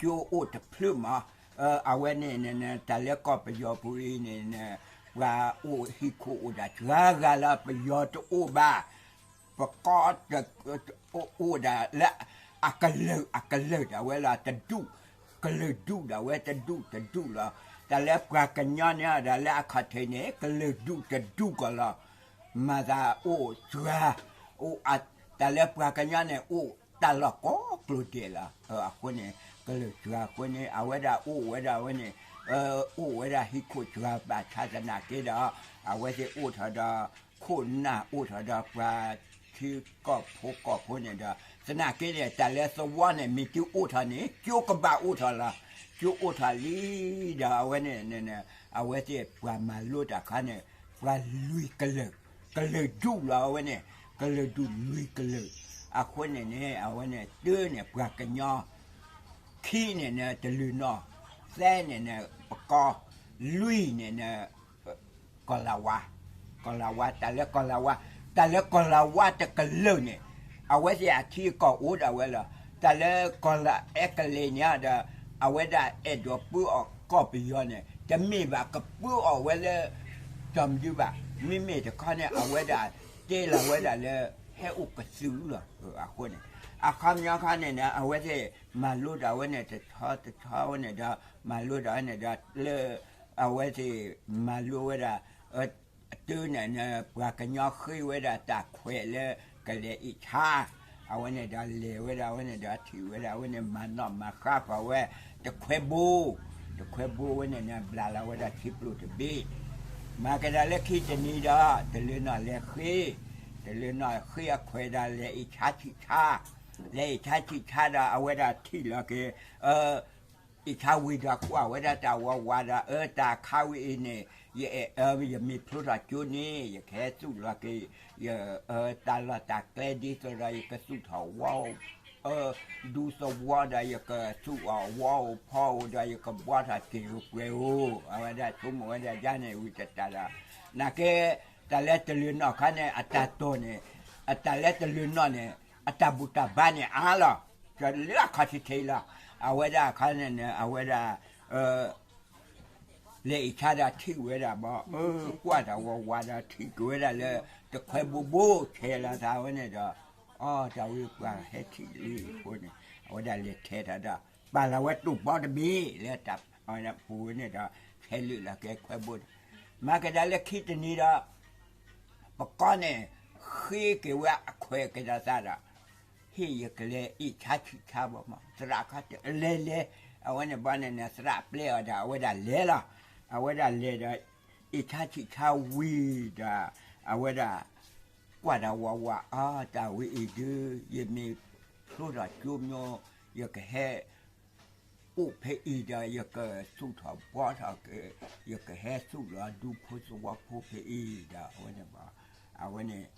ကၠိအိၣ်တဖျၢၣ်မး, အဝဲန့ၣ်န့ၣ် တၢ်လၢကီၢ်ပယီၤပူၤအံၤန့ၣ် ပှၤအိၣ်ဟံၣ်ခိၣ်အိၣ်ဒၣ်စှၤဂၤလၢပယီၤတအိၣ်ဘၣ်, ပကီၢ် အိၣ်ဒၣ်လၢ အကလၢာ်အကလၢာ်ဒၣ်ဝဲလီၤ တဒူၣ်, ကလၢာ်ဒူၣ်ဒၣ်ဝဲတဒူၣ်တဒူၣ်လီၤ. တၢ်လၢပှၤကညီန့ၣ် ဒီးလၢအခီၣ်ထံးန့ၣ် ကလၢာ်ဒူၣ်တဒူၣ်ကီးလီၤ. မၤသးအိၣ်စှၤ, တၢ်လၢပှၤကညီန့ၣ် အိၣ်တၢ်လီၢ်ကိးကျိၤဒဲးလီၤ. အဃိန့ၣ် ကလၢာ်စှၤအဃိန့ၣ် အဝဲဒၣ်အိၣ်ဝဲဒၣ်ဝဲန့ၣ် အိၣ်ဝဲဒၣ်ဟံၣ်ခိၣ်စှၤဘၣ်ဆၣ်သနာ်က့ဒီး အဝဲသ့ၣ်အိၣ်ထီၣ်ဒီး ခိၣ်နၢ်အိၣ်ထီၣ်ဒီးပှၤထံကီၢ်ဖိကီၢ်ဖိန့ၣ်ဒီး သနာ်က့န့ၣ် တၢ်လၢသဝီန့ၣ် မ့ၢ်တုၤအိၣ်ထီၣ်န့ၣ် ကၠိကဘၣ်အိၣ်ထီၣ်လီၤ. ကၠိအိၣ်ထီၣ်လံဒီးအဝဲန့ၣ် အဝဲသ့ၣ်ပှၤမၤလိတၢ်ခါန့ၣ် ပှၤလွံၢ်ကလၢာ်, ကလၢာ်ဒူၣ်လီၤအဝဲန့ၣ် ကလၢာ်ဒူၣ်လွံၢ်ကလၢာ်, အဃိန့ၣ်န့ၣ် အဝဲန့ၣ်တၢ်န့ၣ် ပှၤကညီ ခံန့ၣ်န့ၣ် တလုၢ်နီၣ်, သၢန့ၣ်န့ၣ် ပကီၢ်, လွံၢ်န့ၣ်န့ၣ် ကီၢ်လၤဝါ, ကီၢ်လၤဝါ တၢ်လၢကီၢ်လၤဝါ, တၢ်လၢကီၢ်လၤဝါတကလၢာ်န့ၣ် အဝဲသ့ၣ်အထံအကီၢ်အိၣ်ဒၣ်ဝဲလီၤ. တၢ်လၢကီၢ်လၤအဲကလံးန့ၣ်ဒီး အဝဲဒၣ်အဲၣ်ဒိးပၢအီၤကီၢ်ပယီၤန့ၣ် တမ့ၢ်ဘၣ်ကပၢအီၤဝဲလၢ တမဒုဘၣ်, မ့မ့ၢ်တခီန့ၣ် အဝဲဒၣ်တဲလီၤဝဲဒၣ်လၢ ဟဲအိၣ်ကသုးလီၤ. အဃိန့ၣ် အခီပညီခါန့ၣ်န့ၣ် အဝဲသ့ၣ်မၤလိတၢ်ဝဲန့ၣ် တဆီတဆီဝဲန့ၣ်ဒီး မၤလိတၢ်ဝဲန့ၣ်ဒီး လၢ အဝဲသ့ၣ်မၤလိဝဲဒၣ် တၢ်န့ၣ်န့ၣ် ပှၤကညီဃ့ဝဲဒၣ်တၢ်ခွဲးလၢ ကလဲၤအ့ၣ်ဆါ, အဝဲန့ၣ်ဒီးလဲၤဝဲဒၣ်ဝဲန့ၣ်ဒီးထံၣ်ဝဲဒၣ်ဝဲန့ၣ် မၤနီၣ်မၤဃါဃီၤဝဲ တခွဲဘိ, တခွဲဘိဝဲန့ၣ်န့ၣ် ဘျးလီၤဝဲဒၣ်ထံပျိၢ်တဘ့ၣ်, မၤကဒါလၢခံတနံၤဒီး တလၢနီၣ်လဲၤဃ့, တလၢနီၣ်ဃ့အခွဲးဒီးလဲၤအ့ၣ်ဆါဆံးဆါ, လဲၤအ့ၣ်ဆါဆံးဆါဒီး အဝဲဒၣ်ထံၣ်လီၤက့ၤ အ့ၣ်ဆါဝံၤဒီးကွၢ်ဝဲဒၣ်တၢ်ဝးဝးဒီး အၢ တၢ်ခါဝဲအံၤန့ၣ် ယအဲၣ်အၢ ယမ့ၢ်ဖျိထီၣ်ကၠိန့ၣ် ယကဟဲသူၣ်လီၤက့ၤ ယ တၢ်လီၢ်တၢ်ကျဲဒ်သိးဒီး ယကသူၣ်ထီၣ်ဝီ အၢ ဒူသဝီဒီး ယကသူၣ်အီၤဝီဧိၤဖီဧိၤဒီး ယကဘှီထီၣ်စ့ၢ်ဧိၤကွဲၤဧိၤ အဝဲဒၣ်ဆိကမိၣ်ဝဲဒၣ်ယၤန့ၣ် ဝံၤတတၢ်ဒီး နာ်က့ တၢ်လၢတလၢနီၣ်ခါန့ၣ် အတၢ်တိာ်န့ၣ် အတၢ်လၢတလၢနီၣ်န့ၣ် အတၢ်ဘူၣ်တၢ်ဘါန့ၣ်အါလီၤ လၢအခီၣ်ထံးထံးလီၤ. အဝဲဒၣ်အခါန့ၣ်န့ၣ် အဝဲဒၣ် လဲၤအ့ၣ်ဆါဒီးထံၣ်ဝဲဒၣ်ဘၣ် အၢ ကွၢ်တၢ်ဝးဝးဒီးထံၣ်က့ၤဝဲဒၣ်လၢ တခွဲဘိဘိဆဲးလီၤသးဝဲန့ၣ်ဒီး အီ တၢ်ဝံၤပှၤဟဲထံၣ်လံအဃိန့ၣ် အဝဲဒၣ်လဲၤထဲးထီၣ်ဒီး ပာ်လီၤဝဲတိၢ်ဘီတဘ့ၣ်လၢတၢ်ပူၤဝဲန့ၣ်ဒီး ဆဲးလုာ်လီၤက့ၤခွဲဘိန့ၣ် မၤကဒါလၢခံတနံၤဒီး ပကီၢ်န့ၣ် ဃ့က့ၤဝဲအခွဲးက့ၤဒီးသးဒီး ဟ့ၣ်ယကလဲၤအ့ၣ်ဆါဆံးဆါဘၣ်မး သရၣ်ခါတဲ လဲၤလဲၤ အဝဲန့ၣ်ဘၣ်န့ၣ်န့ၣ် သရၣ်ပျဲအီၤဒီး အဝဲဒၣ်လဲၤလီၤ. အဝဲဒၣ်လဲၤဒီး အ့ၣ်ဆါဆံးဆါဝံၤဒီး အဝဲဒၣ် ကွၢ်ဒီးဝးဝး အါ တၢ်ဝဲအံၤဒုး ယမ့ၢ်ဖျိထီၣ်ကၠိမၠိ ယကဟဲ အိၣ်ဖဲအံၤဒီး ယကသူၣ်ထီၣ်ဘှီထီၣ်က့ၤ ယကဟဲသူၣ်လီၤဒူဖိသဝီဖိဖဲအံၤဒီး အဝဲန့ၣ်ဘၣ် အဝဲန့ၣ်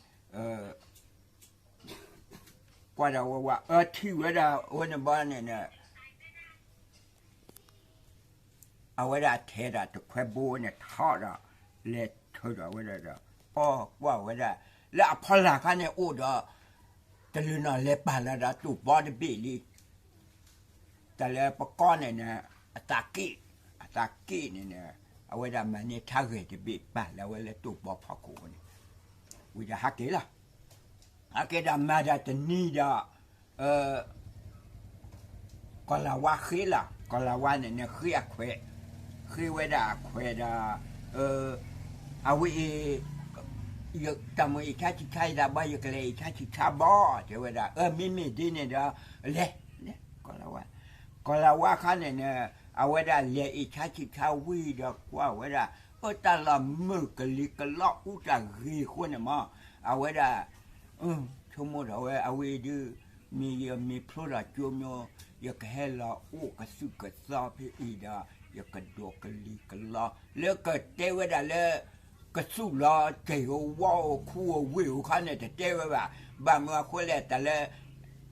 ကွၢ်ဒီးဝးဝး အၢ ထံၣ်ဝဲဒၣ် အဝဲန့ၣ်ဘၣ်န့ၣ်န့ၣ် အဝဲဒၣ်ထဲးဒီးတခွဲဘိန့ၣ်ထီၣ်ဒီး လဲၤထၢဒီးဝဲဒၣ်ဒီး အီၣ်ကွၢ်ဝဲဒၣ် လၢအဖီလာ်ခါန့ၣ်အိၣ်ဒီး တလုၢ်နီၣ်လဲၤပာ်လီၤဒီးတိၢ်ဘီတဘ့ၣ်လံ တၢ်လၢပကီၢ်န့ၣ်န့ၣ် အသးက့ၣ် အသးက့ၣ်န့ၣ်န့ၣ် အဝဲဒၣ်မၤန့ၢ်ထါဂဲၤတဘ့ၣ် ပာ်လီၤဝဲလၢတိၢ်ဘီဖီခိၣ်န့ၣ် ဝံၤဒီးဟးက့ၤလီၤ. ဟးက့ၤဒီးမၤဒီးတနံၤဒီး ကီၢ်လၤဝါဃ့လီၤ. ကီၢ်လၤဝါန့ၣ်န့ၣ် ဃ့အခွဲး ဃ့ဝဲဒၣ်အခွဲးဒီး အဝဲအံၤ တၢ်မ့ၢ်အ့ၣ်ဆါဆံးဆါအံၤသးဘၣ် ယကလဲၤအ့ၣ်ဆါဆံးဆါဘၣ် တဲဝဲဒၣ် အၢ မ့မ့ၢ်ဒ်န့ၣ်ဒီး လဲၤ လဲၤ ကီၢ်လၤဝါ ကီၢ်လၤဝါခါန့ၣ်န့ၣ် အဝဲဒၣ်လဲၤအ့ၣ်ဆါဆံးဆါဝံၤဒီးကွၢ်ဝဲဒၣ် အၢ တၢ်လီၢ်မုာ်ကလံၤကလီအူတၢ်ဂ့ၤအဃိန့ၣ်မး အဝဲဒၣ် ဆိကမိၣ်ထီၣ်ဝဲ အဝဲအံၤဒုး မ့ၢ်ယမ့ၢ်ဖျိထီၣ်ကၠိမၠိ ယကဟဲလီၤအိၣ်ကသုၣ်ကသီဖဲအံၤဒီး ယကဒိးကလံၤကလီ လၢကတဲဝဲဒၣ်လၢ ကသူၣ်လီၤစ့ၢ်ဧိၤဝီဧိၤခူဧိၤဝ့ၢ်ဧိၤခါန့ၣ် တတဲဝဲဘၣ်. ဘၣ်မနုၤအဃိလဲၣ် တၢ်လၢ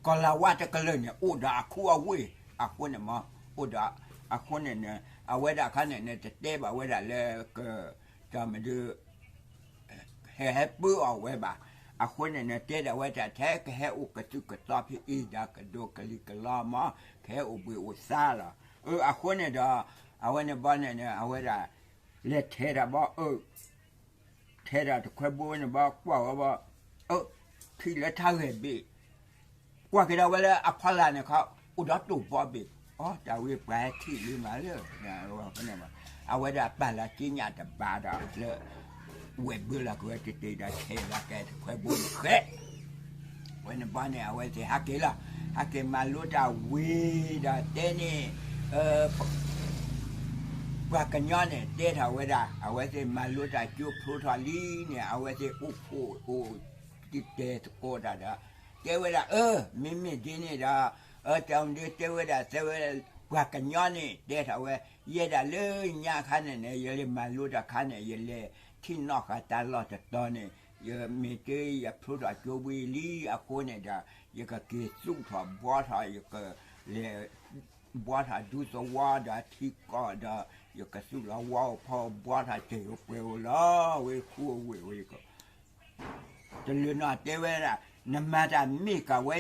ကီၢ်လၤဝါတကလၢာ်န့ၣ် အိၣ်ဒီးအခူအဝ့ၢ်အဃိန့ၣ်မး အိၣ်ဒီးအဃိန့ၣ်န့ၣ် အဝဲဒၣ်ခါန့ၣ်န့ၣ် တတဲဘၣ်ဝဲဒၣ်လၢက တၢ်မဒု ဟဲဟဲပၢအီၤဝဲဘၣ်. အဃိန့ၣ်နတဲဒၣ်ဝဲတၢ်ထဲကဟဲအိၣ်ကသုၣ်ကသီဖဲအံၤဒီးကဒိးကလံၤကလီမး, ကဟဲအိၣ်ဘှံးအိၣ်သါလီၤ. အဃိန့ၣ်ဒီး အဝဲန့ၣ်ဘီန့ၣ် အဝဲဒၣ် လဲၤထဲးတၢ်ဘီ အၢ ထဲးတၢ်တခွဲဘိန့ၣ်ဘီ ကွၢ်ဝဲဘီ အၢ ထံၣ်လၢထါဂဲၤဘ့ၣ် ကွၢ်က့ၤဒီးဝဲလၢအဖီလာ်န့ၣ်ခီ အိၣ်ဒီးတိၢ်ဘီဘ့ၣ်, အီ တၢ်ဝဲပှၤဟဲထံၣ်လံမးလၢ အဝဲဒၣ်ပာ်လီၤက့ညၣ်တဘၣ်ဒီးလၢ ဝဲၢ်ဘၢလီၤက့ၤဝဲတတဲဒီးထဲးလီၤက့ၤတခွဲဘိန့ၣ်ဃဲ အဝဲန့ၣ်ဘီန့ၣ် အဝဲသ့ၣ်ဟးက့ၤလီၤ. ဟးက့ၤမၤလိတၢ်ဝံၤဒီးတဲန့ၣ် ပှၤကညီန့ၣ် တဲထီၣ်ဝဲဒၣ် အဝဲသ့ၣ်မၤလိတၢ်ကၠိဖျိထီၣ်လံန့ၣ် အဝဲသ့ၣ်အိၣ်ဖှိၣ်အိၣ်တံၤတဲာ်သကိးတၢ်ဒီး တဲဝဲဒၣ် အၢ မ့မ့ၢ်ဒ်န့ၣ်ဒီး တၢ်မနုၤတဲဝဲဒၣ် တဲဝဲ ပှၤကညီန့ၣ် တဲထီၣ်ဝဲ ယဲဒၣ်လၢညါခါန့ၣ်န့ၣ် ယလဲၤမၤလိတၢ်ခါန့ၣ် ယလဲၤထံၣ်နီၣ်ဃာ်တၢ်လီၢ်တတီၤန့ၣ် ယမ့ၢ်တ့ၢ်ယဖျိထီၣ်ကၠိဝံၤလံအဃိန့ၣ်ဒီး ယကက့ၤသူၣ်ထီၣ်ဘှီထီၣ် ယကလဲၤ ဘှီထီၣ်ဒူသဝီဒီးထံကီၢ်ဒီး ယကသူၣ်လီၤဝီအိၣ်ဖီ ဘှီထီၣ်စဲးအိၣ်ပှဲၤအိၣ်လီၤ ဝဲခူအိၣ်ဝဲၢ်ဝဲကီး တလၢနီၢ်တဲဝဲဒၣ် နမၤတၢ်မ့ၢ်ကၤဝဲ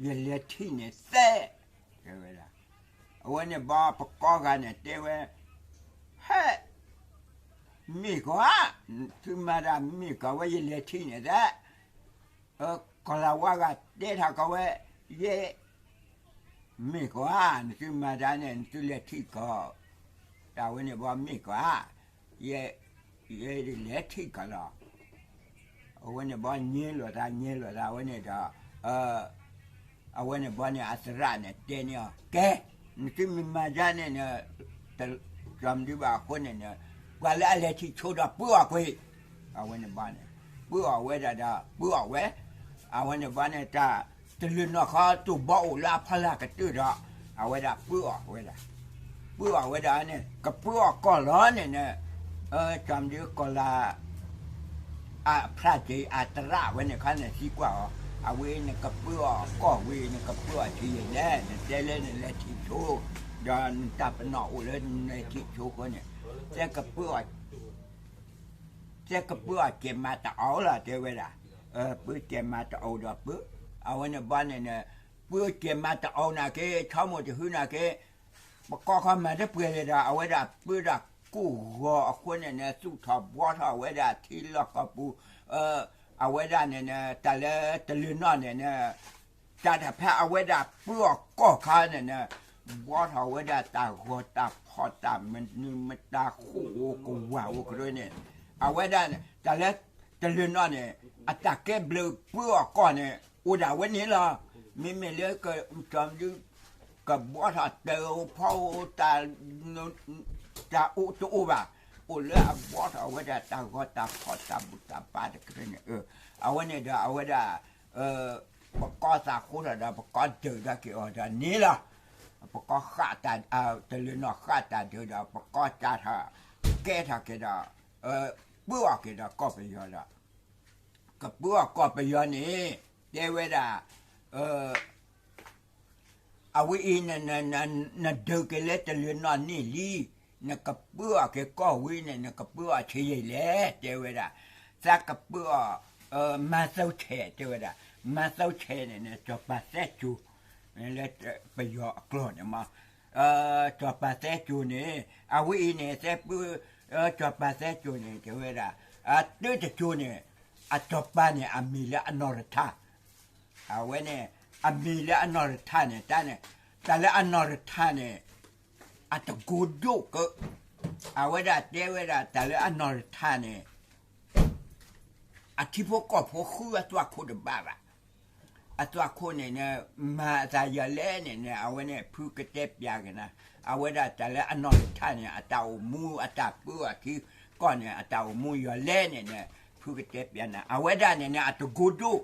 ယလဲၤထံၣ်န့ၣ်သ့ တဲဝဲဒၣ် အဝဲန့ၣ်ဘီပကီဂၤန့ၣ်တဲဝဲ ဟဲ မ့ၢ်ကီးဧါ သုမၤတၢ်မ့ၢ်ကၤဝဲယလဲၤထံၣ်န့ၣ်သ့ ကီၢ်လၤဝါဂၤတဲထီၣ်ကီးဝဲ ယဲ မ့ၢ်ကီးဧါ နသုမၤတၢ်န့ၣ် နသုလဲၤထံၣ်ကီး တၢ်ဝဲန့ၣ်ဘီမ့ၢ်ကီးဧါ ယဲ ယဲဒ်လဲၤထံၣ်ကီးလီၤ အဝဲန့ၣ်ဘီညဲလိာ်သး ညဲလိာ်သး အဝဲန့ၣ်ဒီး အဝဲန့ၣ်ဘီန့ၣ် အသရၣ်န့ၣ်တဲန့ၢ်အီၤ ကဲ နသုမ့ၢ်မၤဒ်န့ၣ် တၢ်မနုၤဘၣ်အဃိန့ၣ် ပှၤလၢအလဲၤထံၣ်ဆိဒီးပၢအီၤကွံာ် အဝဲန့ၣ်ဘီန့ၣ် ပၢအီၤဝဲဒၣ်ဒီး ပၢအီၤဝဲ အဝဲန့ၣ်ဘီန့ၣ် တၢ်တလၢနီၢ်ခီတိၢ်ဘီအိၣ်လၢအဖီလာ်ကတၢၢ်ဒီး အဝဲဒၣ်ပၢအီၤဝဲဒၣ် ပၢအီၤဝဲဒၣ်န့ၣ် ကပၢအီၤကီၢ်လီၤန့ၣ်န့ၣ် တၢ်မနုၤကီၢ်လၤ အဖျါက့ၤအသရၣ်ဝဲန့ၣ်ခါန့ၣ်သံကွၢ်အီၤ အဝဲနကပၢအီၤကီၢ်ဝံၤ နကပၢအီၤဆံးယံာ်လဲၣ် နတဲလၢနလဲၤထံၣ်ဆိ ဒီးနတၢ်ပနီၣ်အိၣ်လၢနလဲၤထံၣ်ဆိဃိန့ၣ် သဲကပၢအီၤ သဲကပၢအီၤကဲးမးတအီလီၤ တဲဝဲဒၣ် ပၢကဲးမးတအီဒီးပၢ အဝဲန့ၣ်ဘီန့ၣ်န့ၣ် ပၢကဲးမးတအီနာ်က့ ဆိကမိၣ်တဟုနာ်က့ ပကီၢ်ခီမၤတပှဲၤလဲၣ်ဒီး အဝဲဒၣ်ပၢဒၣ်ကိၢ်ဂီၤအဃိန့ၣ်န့ၣ် သူၣ်ထီၣ်ဘှီထီၣ်ဝဲဒၣ်ထံလီၢ်ကီၢ်ပူၤ အဝဲဒၣ်န့ၣ်န့ၣ် တၢ်လၢတလၢနီၢ်န့ၣ်န့ၣ် တၢ်တဖၣ်အဝဲဒၣ်ပၢအီၤကီၢ်ခါန့ၣ်န့ၣ် ဘှီထီၣ်ဝဲဒၣ်တၢ်ဂီၤတၢ်ဖီၣ်တၢ်မနုၤမတၤဃိၣ်ဧိၤကဝၤဧိၤကရၢန့ၣ် အဝဲဒၣ် တၢ်လၢတလၢနီၢ်န့ၣ် အတၢ်ကဲဘျုးပၢအီၤကီၢ်န့ၣ် အိၣ်ဒၣ်ဝဲန့ၣ်လီၤ. မ့မ့ၢ်လၢ ကဘှီထီၣ်တၢ်အိၣ်ဖီအိၣ် တၢ်အိၣ်တအိၣ်ဘၣ်, အိၣ်လၢအဘှီထီၣ်ဝဲဒၣ်တၢ်ဂီၤတၢ်ဖီၣ်တၢ်ဘူၣ်တၢ်ဘါတကရၢန့ၣ်, အဝဲန့ၣ်ဒီးအဝဲဒၣ် ပကီၢ်သးဃိထီၣ်ဒီး ပကီၢ်ဒုးထီၣ်က့ၤအီၤဒီးန့ၣ်လီၤ. ပကီၢ်ဃၣ်တၢ် တလၢနီၢ်ဃၣ်တၢ်ဒုးဒီး ပကီၢ်ကၢ်ထီၣ် ကဲထီၣ်က့ၤဒီး ပၢအီၤက့ၤဒီးကီၢ်ပယီၤဒီး ကပၢအီၤကီၢ်ပယီၤန့ၣ် တဲဝဲဒၣ် အဝဲအံၤ နဒုးက့ၤလၢတလၢနီၢ်န့ၢ်လံ, နကပၢအီၤက့ၤကီၢ်ဝံၤန့ၣ် နကပၢအီၤဆံးယံာ်လဲၣ် တဲဝဲဒၣ်, သးကပၢအီၤ မၤသၢဆဲး တဲဝဲဒၣ်, မၤသၢဆဲးန့ၣ် စီၤပၤသဲကၠိၤ လၢပယီၤအကျိာ်န့ၣ်မး, စီၤပၤသဲကၠိၤန့ၣ် အဝဲအံၤန့ၣ် သဲပၢ စီၤပၤသဲကၠိၤန့ၣ် တဲဝဲဒၣ် အတၢတကၠိၤန့ၣ် အစီၤပၤန့ၣ် အမံၤလၢအနီၢ်ရထၢၣ် အဝဲန့ၣ် အမံၤလၢအနီၢ်ရထၢၣ်န့ၣ် တၢ်န့ၣ် တၢ်လၢအနီၢ်ရထၢၣ်န့ၣ် အတကိးဒိၣ်ကၢ, အဝဲဒၣ်တဲဝဲဒၣ် တၢ်လၢအနီၢ်ရထၢၣ်န့ၣ် အထံဖိကီၢ်ဖိဃုအသွၣ်ခိၣ်တဘၣ်ဘၣ်. အသွၣ်ခိၣ်န့ၣ်န့ၣ် မၤအသးယၤလဲၣ်န့ၣ်န့ၣ် အဝဲန့ၣ် ဖုကတဲပျးက့ၤနၤ, အဝဲဒၣ်တၢ်လၢအနီၢ်ရထၢၣ်န့ၣ် အတၢ်အိၣ်မူအတၢ်ပၢအီၤထံကီၢ်န့ၣ် အတၢ်အိၣ်မူယၤလဲၣ်န့ၣ်န့ၣ် ဖုကတဲပျးနၤ, အဝဲဒၣ်န့ၣ်န့ၣ် အတကိးဒိၣ်,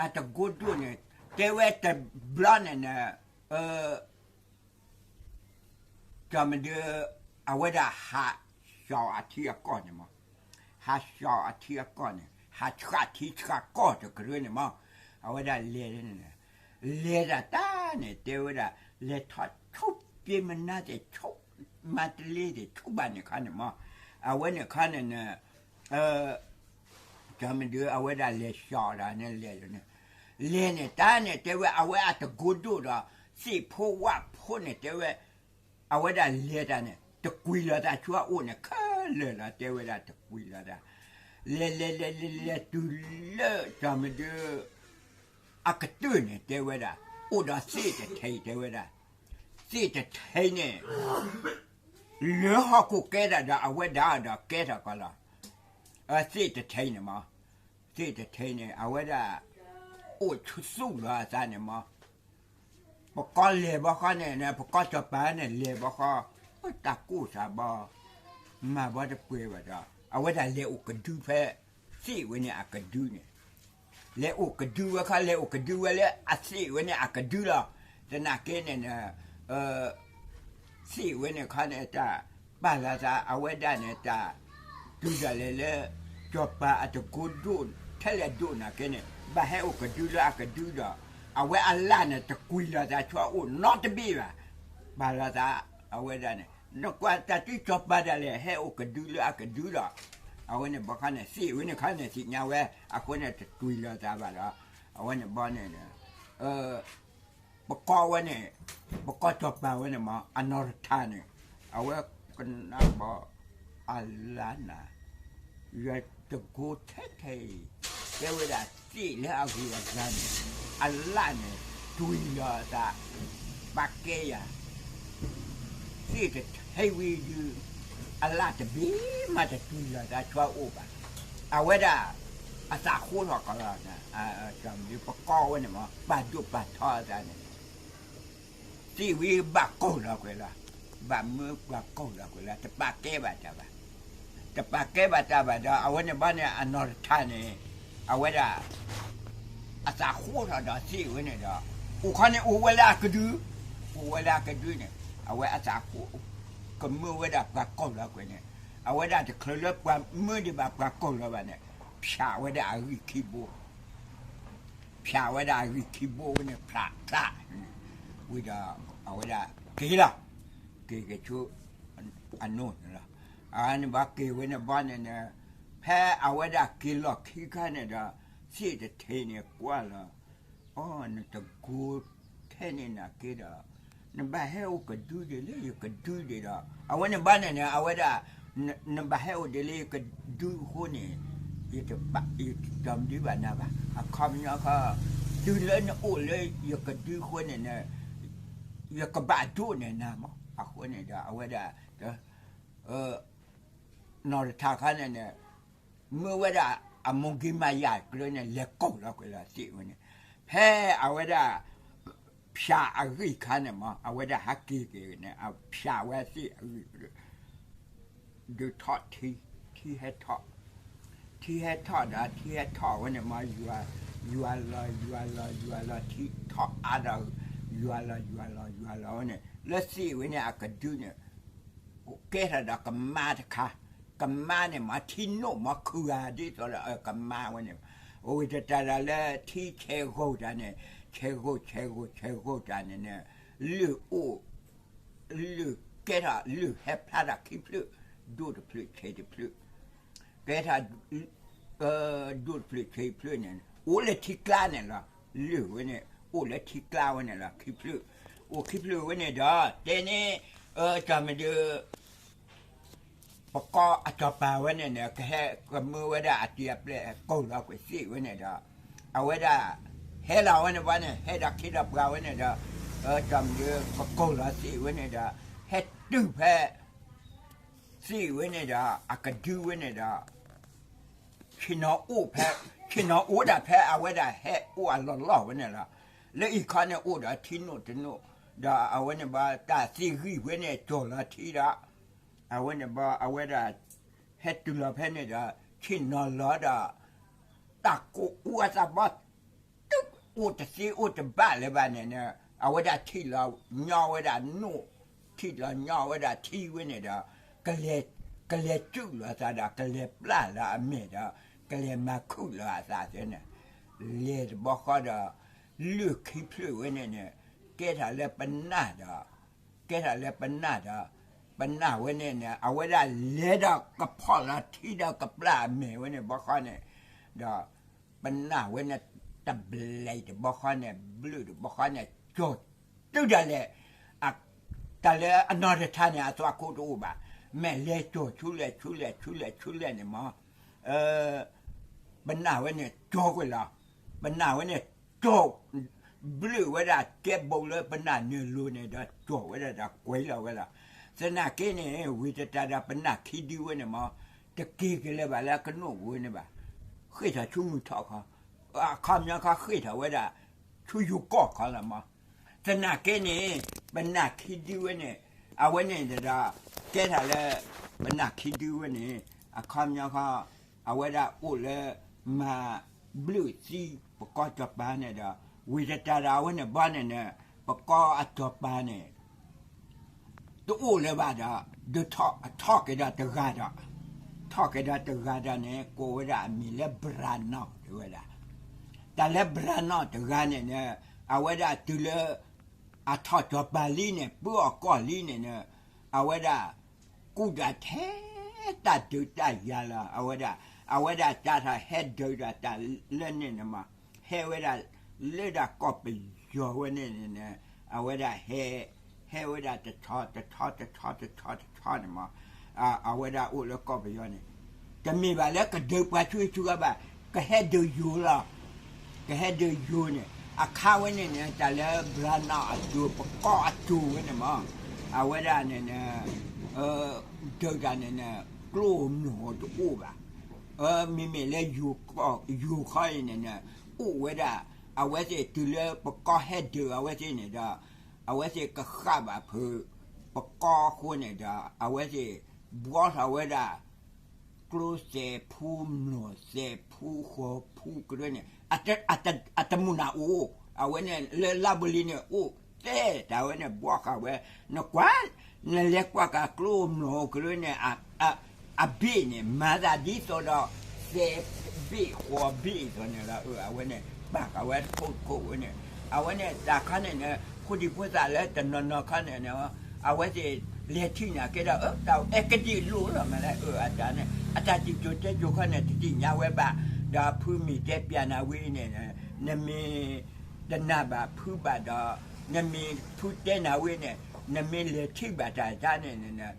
အတကိးဒိၣ်န့ၣ် တဲဝဲတဘျီန့ၣ်န့ၣ် တၢ်မဒု အဝဲဒၣ်ဟးဆှီအထံအကီၢ်န့ၣ်မး, ဟးဆှီအထံအကီၢ်န့ၣ် ဟးဆှၣ်ထံဆှၣ်ကီၢ်တကရၢန့ၣ်မး, အဝဲဒၣ်လဲၤန့ၣ် လဲၤဒၣ်တၢ်န့ၣ် တဲဝဲဒၣ် လဲၤထီၣ်ဆိပျ့ၤမနါသ့ၣ်ဆိ မါတလ့သ့ၣ်ဆိဘၣ်န့ၣ်ခါန့ၣ်မး, အဝဲန့ၣ်ခါန့ၣ်န့ၣ် ကၠီမဒုအဝဲဒၣ်လဲၤဆှီဒီးန့ၣ်လဲၤန့ၣ်, လဲၤန့ၣ်တၢ်န့ၣ် တဲဝဲအဝဲအတကိဒိၣ်ဒီး သ့ၣ်ဖိဝၣ်ဖိန့ၣ်တဲဝဲ, အဝဲဒၣ်လဲၤတၢ်န့ၣ် တကွံာ်လီၤသးဆူအအိၣ်န့ၣ်ခဲလၢာ်လီၤ တဲဝဲဒၣ်တကွံာ်လီၤသး, လဲၤလဲၤလဲၤလဲၤလဲၤတုၤလၢကၠီမဒု အကတၢၢ်န့ၣ် တဲဝဲဒၣ် အိၣ်ဒီးသ့ၣ်တထံး တဲဝဲဒၣ်, သ့ၣ်တထံးန့ၣ် လၢဟီၣ်ခိၣ်ကဲထီၣ်ဒီးအဝဲဒၣ်ဒီးကဲထီၣ်ကီးလီၤ. သ့ၣ်တထံးန့ၣ်မး, သ့ၣ်တထံးန့ၣ် အဝဲဒၣ် အိၣ်ဆူၣ်လီၤအသးန့ၣ်မး, ပကီၢ်လဲၤဘီဃီန့ၣ် ပကီၢ်စီၤပၤန့ၣ်လဲၤဘီဃီ, တၢ်ကိၢ်သးဘီ, မၤဘီတပှဲၤဘၣ်ဒီး အဝဲဒၣ်လဲၤအိၣ်ကဒုဖဲ သ့ၣ်ဝဲန့ၣ်အကဒုန့ၣ် လဲၤအိၣ်ကဒုဝဲခီ လဲၤအိၣ်ကဒုဝဲလၢအသ့ၣ်ဝဲန့ၣ်အကဒုလီၤ. သနာ်က့န့ၣ် သ့ၣ်ဝဲန့ၣ်ခီန့ၣ် တၢ်ပာ်လီၤသးအဝဲဒၣ်န့ၣ် တၢ်တုၤဒၣ်လဲာ်လၢ စီၤပၤအတကိဒိၣ်ထဲလဲၣ်ဒိၣ်နာ်က့န့ၣ် ဘၣ်ဟဲအိၣ်ကဒုလၢအကဒုဒီး အဝဲအလၣ်န့ၣ် တကွံာ်လီၤသးဆူအအိၣ်နီတဘ့ၣ်ဘၣ်. ပာ်လီၤသးအဝဲဒၣ်န့ၣ် နကွၢ်တၢ်တုၤစီၤပၤဒၣ်လဲာ် ဟဲအိၣ်ကဒုလၢအကဒုဒီး အဝဲန့ၣ်ဘီခီန့ၣ် သ့ၣ်ဝဲန့ၣ်ခီန့ၣ် သ့ၣ်ညါဝဲ အဃိန့ၣ်တကွံာ်လီၤသးဘၣ်ဒီး အဝဲန့ၣ်ဘီန့ၣ် ပကီၢ်ဝဲန့ၣ် ပကီၢ်စီၤပၤဝဲန့ၣ်မး အနီၢ်တထၣ်န့ၣ် အဝဲကနၣ်ဘီ အလါနၤ ယတကိထဲထဲအံၤ တဲဝဲဒၣ်သ့ၣ်လၢအဂုၤအဂၤန့ၣ် အလၣ်န့ၣ် တွံၢ်လီၤသး ပာ်ကဲယၤ သ့ၣ်တထံးဝံၤဒုး အလၣ်တဘ့ၣ်မးတတွံၢ်လီၤသးဆူအအိၣ်ဘၣ်. အဝဲဒၣ် အသးဃိထီၣ်ကီးလီၤ. ပကီၢ်ဝဲန့ၣ်မး ပာ်ဒိၣ်ပာ်ထီအသးန့ၣ် သ့ၣ်ဝံၤဘၣ်ကိၢ်လီၤကွံာ်လီၤ. ဘၣ်မၢပှၤကိၢ်လီၤကွံာ်လီၤ တပာ်ကဲဘၣ်တၢ်ဘၣ်. တပာ်ကဲဘၣ်တၢ်ဘၣ်ဒီး အဝဲန့ၣ်ဘီန့ၣ် အနီၢ်တထၣ်န့ၣ် အဝဲဒၣ် အသးဃိထီၣ်ဒီးသ့ၣ်ဝဲန့ၣ်ဒီး အိၣ်ခီန့ၣ်အိၣ်ဝဲလၢအကဒု အိၣ်ဝဲလၢအကဒုန့ၣ် အဝဲအသးဃိ ကမၢဝဲဒၣ်ပှၤကိၢ်လီၤကွံာ်န့ၣ် အဝဲဒၣ်တချုးလၢပှၤမၢဒံးဘၣ်ပှၤကိၢ်လီၤဘၣ်န့ၣ် ဖျးဝဲဒၣ်အဂံၢ်ခံဘိ ဖျးဝဲဒၣ်အဂံၢ်ခံဘိဝဲန့ၣ် ဖျးဖျး ဝံၤဒီး အဝဲဒၣ်က့ၤလီၤ. က့ၤက့ၤဆူ အနိၣ်န့ၣ်လီၤ. အန့ၣ်ဘၣ်က့ၤဝဲန့ၣ်ဘီန့ၣ်န့ၣ် ဖဲအဝဲဒၣ်က့ၤလီၢ်ခံခါန့ၣ်ဒီး သ့ၣ်တထံးန့ၣ်ကွၢ်လီၤ အိ နတကိထဲန့ၣ်နာ်က့ဒီး နဘၣ်ဟဲအိၣ်ကဒုဒံးလၢယကဒုဒံးဒီး အဝဲန့ၣ်ဘၣ်န့ၣ်န့ၣ် အဝဲဒၣ် နဘၣ်ဟဲအိၣ်ဒံးလၢယကဒုအဃိန့ၣ် ယတပာ် ယတတီၤမဒုဘၣ်နၤဘၣ်. အခီပညီခီ တုၤလၢနအိၣ်လၢယကဒုအဃိန့ၣ် ယကဘၣ်ဒိးန့ၢ်နၤမး. အဃိန့ၣ်ဒီး အဝဲဒၣ် နီၢ်တထၣ်ခါန့ၣ်န့ၣ် မၢဝဲဒၣ်အမိၢ်က့ၤမၤယၤကျၢၤန့ၣ် လဲၤကိၢ်လီၤကွံာ်လီၤသ့ၣ်ဝဲန့ၣ် ဖဲအဝဲဒၣ် ဖျးအဂံၢ်ခါန့ၣ်မး အဝဲဒၣ်ဟးက့ၤက့ၤန့ၣ် အဖျးဝဲသ့ၣ်အဂံၢ် ဒုးထီၣ်ထံ ထံဟဲထီၣ် ထံဟဲထီၣ်ဒီး ထံဟဲထီၣ်ဝဲန့ၣ်မး ယွၤလီၤ ယွၤလီၤ ယွၤလီၤ ထံထီၣ်အါဒီး ယွၤလီၤ ယွၤလီၤ ယွၤလီၤဝဲန့ၣ် လၢသ့ၣ်ဝဲန့ၣ်အကဒုန့ၣ် ကဲထီၣ်ဒီးကမါတခါ ကမါန့ၣ်မး ထံနိၣ်မးခုဂၤဒ်သိးဒီးကမါဝဲန့ၣ် အိၣ်ဝဲတတၢ်ဒီးလၢထံဆဲးဂီၤတၢ်န့ၣ် ဆဲးဂီၤ ဆဲးဂီၤ ဆဲးဂီၤတၢ်န့ၣ်န့ၣ် လၢၢ်အိၣ် လၢၢ်ကဲထီၣ် လၢၢ်ဟဲဖျါထီၣ်ခံဖျၢၣ် ဒိၣ်တဖျၢၣ်ဆံးတဖျၢၣ် ကဲထီၣ် ဒိၣ်တဖျၢၣ်ဆံးတဖျၢၣ်န့ၣ် အိၣ်လၢထံကျါန့ၣ်လီၤ. လၢၢ်ဝဲန့ၣ် အိၣ်လၢထံကျါဝဲန့ၣ်လီၤ ခံဖျၢၣ် အိၣ်ခံဖျၢၣ်ဝဲန့ၣ်ဒီး တဲန့ၣ် တၢ်မ့ၢ်ဒုး ပကီၢ်အစီၤပၤဝဲန့ၣ်န့ၣ် ကဟဲကမၢဝဲဒၣ်အတံၤအပျဲၢ်ကိၢ်လီၤကွံာ်သ့ၣ်ဝဲန့ၣ်ဒီး အဝဲဒၣ် ဟဲလီၤဝဲန့ၣ်ဘီန့ၣ် ဟဲဒီးခ့ဒီးပှၤဝဲန့ၣ်ဒီး တၢ်မ့ၢ်ဒုး ကကိၢ်လီၤသ့ၣ်ဝဲန့ၣ်ဒီး ဟဲတုၤဖဲ သ့ၣ်ဝဲန့ၣ်ဒီး အကဒုဝဲန့ၣ်ဒီး ဆ့ၣ်နီၤအိၣ်ဖဲ ဆ့ၣ်နီၤအိၣ်ဒၣ်ဖဲအဝဲဒၣ်ဟဲအိၣ်အလီၢ်လီၢ်ဝဲန့ၣ်လီၤ. လၢအံၤခီန့ၣ်အိၣ်ဒီးထံနိၣ်တနိၣ် ဒီးအဝဲန့ၣ်ဘၣ်တၢ်သ့ၣ်ဂံၢ်ဝဲန့ၣ် ကၠီၣ်လီၤထံဒီး အဝဲန့ၣ်ဘၣ်အဝဲဒၣ် ဟဲတုၤလီၤဖဲန့ၣ်ဒီး ဆ့ၣ်နီၤလီၤဒီး တၢ်ကိၢ်အူအသးဘီ တုၤအိၣ်တသ့အိၣ်တဘၣ်လၢၤဘၣ်န့ၣ်န့ၣ် အဝဲဒၣ်ထံၣ်လီၤညီဝဲဒၣ်နိၣ် ထံၣ်လီၤညီဝဲဒၣ်ထံဝဲန့ၣ်ဒီး ကလဲၤ ကလဲၤစုၣ်လီၤအသးဒီး ကလဲၤပျၢ်လီၤအမဲာ်ဒီး ကလဲၤမၤခုၣ်လီၤအသးသ့န့ၣ် လဲၤတဘျီဃီဒီး လၢၢ်ခံဖျၢၣ်ဝဲန့ၣ်န့ၣ် ကဲထီၣ်လၢပနၢ်ဒီး ကဲထီၣ်လၢပနၢ်ဒီး ပနၢ်ဝဲန့ၣ်န့ၣ် အဝဲဒၣ်လဲၤဒီးကဖီၣ်လီၤထံဒီးကပျၢ်အမဲာ်ဝဲန့ၣ်ဘျီဃီန့ၣ် ဒီးပနၢ်ဝဲန့ၣ် တဘျဲးတဘီဃီန့ၣ် ဘျုးတဘီဃီန့ၣ် ကၠီၤတုၤဒၣ်လဲာ် တၢ်လၢအနီၢ်တထါန့ၣ် အသွၣ်ခိၣ်တအိၣ်ဘၣ်, မ့ၢ်လဲၤကၠီၤဆူလဲၣ်ဆူလဲၣ်ဆူလဲၣ်ဆူလဲၣ်န့ၣ်မး, ပနၢ်ဝဲန့ၣ်ကၠီၤကွံာ်လီၤ. ပနၢ်ဝဲန့ၣ်ကၠီၤ ဘျုးဝဲဒၣ်ကဲဘိလၢပနၢ်နၢၤလိၤန့ၣ်ဒီး ကၠီၤဝဲဒၣ်ဒီးကွဲးလီၤဝဲလီၤ. သနာ်က့န့ၣ် ဝံၤတတၤဒီးပနၢ်ခံဒုဝဲန့ၣ်မး တက့ၤက့ၤလၢၤဘၣ်လၢအကနိၣ်ဝဲန့ၣ်ဘၣ်. ဃ့ၢ်ထီၣ်ဆူမုၢ်ထီၣ်ခီ, အခီပညီခီဃ့ၢ်ထီၣ်ဝဲဒၣ် ဆူယိၤကီၢ်ခီလီၤမး. သနာ်က့န့ၣ် ပနၢ်ခံဒုဝဲန့ၣ် အဝဲန့ၣ်ဒီး ကဲထီၣ်လၢ ပနၢ်ခံဒုဝဲန့ၣ် အခီပညီခီ အဝဲဒၣ်အိၣ်လၢ မၤဘျုးသံပကီၢ်စီၤပၤန့ၣ်ဒီး ဝံၤတတၤဒီးအဝဲန့ၣ်ဘီန့ၣ်န့ၣ် ပကီၢ်အစီၤပၤန့ၣ် တအိၣ်လၢၤဘၣ်ဒီး ဒုးထီၣ်က့ၤဒီးတဂၤဒီး, ထီၣ်က့ၤဒီးတဂၤဒီးန့ၣ် ကိးဝဲဒၣ်အမံၤလၢဘြၤနီၣ်တဲဝဲဒၣ်. တၢ်လၢဘြၤနီၣ်တဂၤန့ၣ်န့ၣ် အဝဲဒၣ်တုၤလၢ အထီၣ်စီၤပၤလံန့ၣ် ပၢအီၤကီၢ်လံန့ၣ်န့ၣ် အဝဲဒၣ် ကူၣ်တၢ်ထဲ တၢ်ဒုးတၢ်ယၤလီၤ အဝဲဒၣ်, အဝဲဒၣ်စးထီၣ်ဟဲဒုးဒီးတၢ်လၢန့ၣ်န့ၣ်မး, ဟဲဝဲဒၣ် လၢဒၣ်ကီၢ်ပယီၤဝဲန့ၣ်န့ၣ် အဝဲဒၣ်ဟဲ ဟဲဝဲဒၣ်တဆီတဆီတဆီတဆီတဆီန့ၣ်မး, အဝဲဒၣ်အိၣ်လၢကီၢ်ပယီၤန့ၣ် တမ့ၢ်ဘၣ်လၢကဒုးပှၤဆူဆူဂၤဘၣ်, ကဟဲဒုးယိၤလီၤ. ကဟဲဒုးယိၤန့ၣ် အခါဝဲန့ၣ်န့ၣ် တၢ်လၢဘြၤနီၣ်အစိၤ ပကီၢ်အစိၤဝဲန့ၣ်မး, အဝဲဒၣ်န့ၣ်န့ၣ် ဒုးတၢ်န့ၣ်န့ၣ် ကျိမိၢ်တအိၣ်ဘၣ်. မ့မ့ၢ်လၢ ယိၤခီအံၤန့ၣ်န့ၣ် အိၣ်ဝဲဒၣ် အဝဲသ့ၣ်တုၤလၢပကီၢ်ဟဲဒုးအဝဲသ့ၣ်န့ၣ်ဒီး အဝဲသ့ၣ်ကဃၣ်ဘၣ်ဖုး ပကီၢ်အဃိန့ၣ်ဒီး အဝဲသ့ၣ်ဘှီထီၣ်ဝဲဒၣ် ကျိစဲးဖူ မျိာ်စဲးဖူ ဃီၤဖူကရၢန့ၣ် အတမုၢ်နၤအိၣ်, အဝဲန့ၣ်လၢလါဘိလံန့ၣ်အိၣ်သ့ တၢ်ဝဲန့ၣ်ဘှီဃာ်ဝဲ, နကွၢ် နလဲၤကွၢ်ကၤကျိမျိာ်ကရၢန့ၣ် အဘ့ၣ်န့ၣ် မၤသးဒ်သိးဒီး စဲးဘ့ၣ်ဃီၤဘ့ၣ်သိးန့ၣ်လီၤ. အဝဲန့ၣ် ပာ်ဃာ်ဝဲတခိၣ်တခိၣ်ဝဲန့ၣ် အဝဲန့ၣ်တၢ်ခါန့ၣ်န့ၣ် ဖိဒံဖိသၣ်လၢတနီၤနီၤခါန့ၣ်န့ၣ် အဝဲသ့ၣ်လဲၤထံၣ်နာ်က့ဒီး အတၢ်အဲၣ်ကဒံလိာ်လီၤမးလဲၣ် အတၢ်န့ၣ် အတၢ်စံၣ်စိၤတဲစိၤခီန့ၣ် တသ့ၣ်ညါဝဲဘၣ်, ဒီးဖုမ့ၢ်တဲပျးနၤဝံၤန့ၣ် နမ့ၢ်တနာ်ဘၣ်ဖုဘၣ်ဒီး နမ့ၢ်ဖုတဲနၤဝံၤန့ၣ် နမ့ၢ်လဲၤထံၣ်ဘၣ်တၢ်တၢ်န့ၣ်န့ၣ်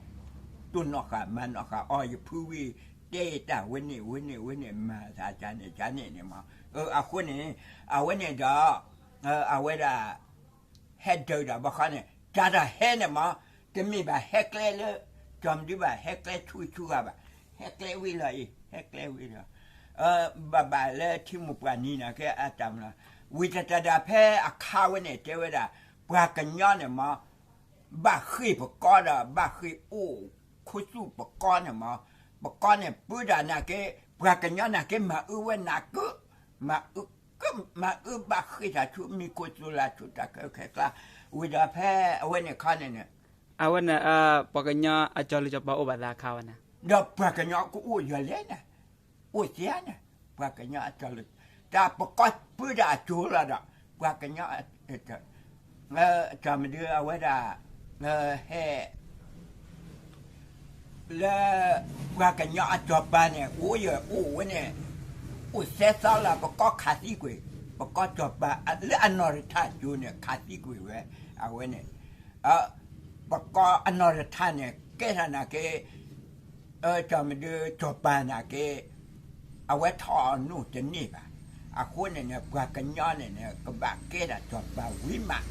တိၢ်နီၣ်ဃာ်မၤနီၣ်ဃာ်အီၤ ယဖုဝံၤ တဲယတၢ်ဝဲန့ၣ်ဝဲန့ၣ်ဝဲန့ၣ် မၤသးတၢ်န့ၣ်တၢ်န့ၣ်န့ၣ်မး. အဃိန့ၣ် အဝဲန့ၣ်ဒီး အဝဲဒၣ် ဟဲဒုးတၢ်ဘၣ်ဃီန့ၣ် တၢ်တၢ်ဟဲန့ၣ်မး တမ့ၢ်ဘၣ်ဟဲကျဲလၢ ကၠီၤမဒုဘၣ် ဟဲကျဲဆူဆူဂၤဘၣ်, ဟဲကျဲဝံၤလီၤအံၤ ဟဲကျဲဝံၤလီၤ. ဘၣ်ဘၣ်လၢထံမိၢ်ပှၢ်နံၤနာ်က့အတၢ်မနုၤ ဝံၤတတၢ်ဒၣ်ဖဲအခါဝဲန့ၣ် တဲဝဲဒၣ် ပှၤကညီန့ၣ်မး ဘၣ်ဃ့ၢ်ပကီၢ်ဒီး ဘၣ်ဃ့ၢ်အိၣ်ခိၣ်သူၣ်ပကီၢ်န့ၣ်မး, ပကီၢ်န့ၣ် ပုၢ်ဒၣ်နာ်က့ ပှၤကညီနာ်က့ မၤအုဝဲနာ်က့, မၤအု မၤအုဘၣ်ဃ့ၢ်တၢ်ဆူမံၤခိၣ်သူၣ်လၢ်ဆူတၢ်ခဲခဲကျါ, ဝံၤဒီးဖဲအဝဲန့ၣ်ခီန့ၣ်န့ၣ် အဝဲန့ၣ် ပှၤကညီအကၠီၤလုၢ်ကၠီၤပၤအိၣ်ဘၣ်သးအခါဝဲန့ၣ်, ဒီးပှၤကညီကအိၣ်ယီၤလဲၣ်န့ၣ်, အိၣ်သ့န့ၣ်, ပှၤကညီအကၠီၤလုၢ်, တၢ်ပကီၢ်ပုၢ်ဒၣ်အကၠိလီၤဒီး ပှၤကညီ တၢ်မဒုအဝဲဒၣ် ဟဲ လၢ ပှၤကညီအစီၤပၤန့ၣ် အိၣ်ယအိၣ်ဝဲန့ၣ် အိၣ်သၢသီလီၤ ပကီၢ်ခးသံကွံာ်, ပကီၢ်စီၤပၤလၢအနီၢ်ရထၢၣ်ကၠိန့ၣ် ခးသံကွံာ်ဝဲ, အဝဲန့ၣ် ပကီၢ်အနီၢ်ရထၢၣ်န့ၣ် ကဲထီၣ်နာ်က့ တၢ်မဒုစီၤပၤနာ်က့ အဝဲထီၣ်အနီၢ်တန့ၢ်ဘၣ်. အဃိန့ၣ်န့ၣ် ပှၤကညီန့ၣ်န့ၣ် ကဘၣ်ကဲထီၣ်စီၤပၤဝံၤမး,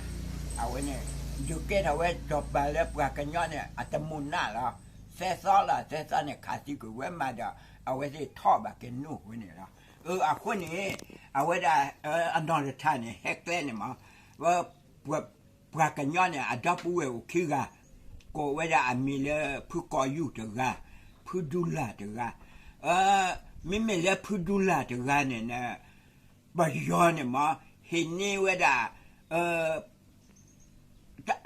အဝဲန့ၣ် ဒုးကဲထီၣ်ဝဲစီၤပၤလၢပှၤကညီန့ၣ် အတမူၤနၢ်လီၤ. သၢသီလီၤ သၢသီန့ၣ် ခးသံကွံာ်ဝဲမးဒီး အဝဲသ့ၣ်ထီၣ်ဘၣ်က့ၤနီၢ်ဝဲန့ၣ်လီၤ. အဃိန့ၣ် အဝဲဒၣ် အနီၢ်ရထၢၣ်န့ၣ် ဟဲကျဲန့ၣ်မး ပှၤကညီန့ၣ် အဒီပုၢ်ဝဲၢ်အိၣ်ခံဂၤ, ကိးဝဲဒၣ်အမံၤလၢဖုကီၢ်ယူၢ်တဂၤ, ဖုဒူလၢ်တဂၤ, မ့မ့ၢ်လၢဖုဒူလၢ်တဂၤန့ၣ်န့ၣ် ပယီၤန့ၣ်မး ဟ့ၣ်န့ၢ်ဝဲဒၣ်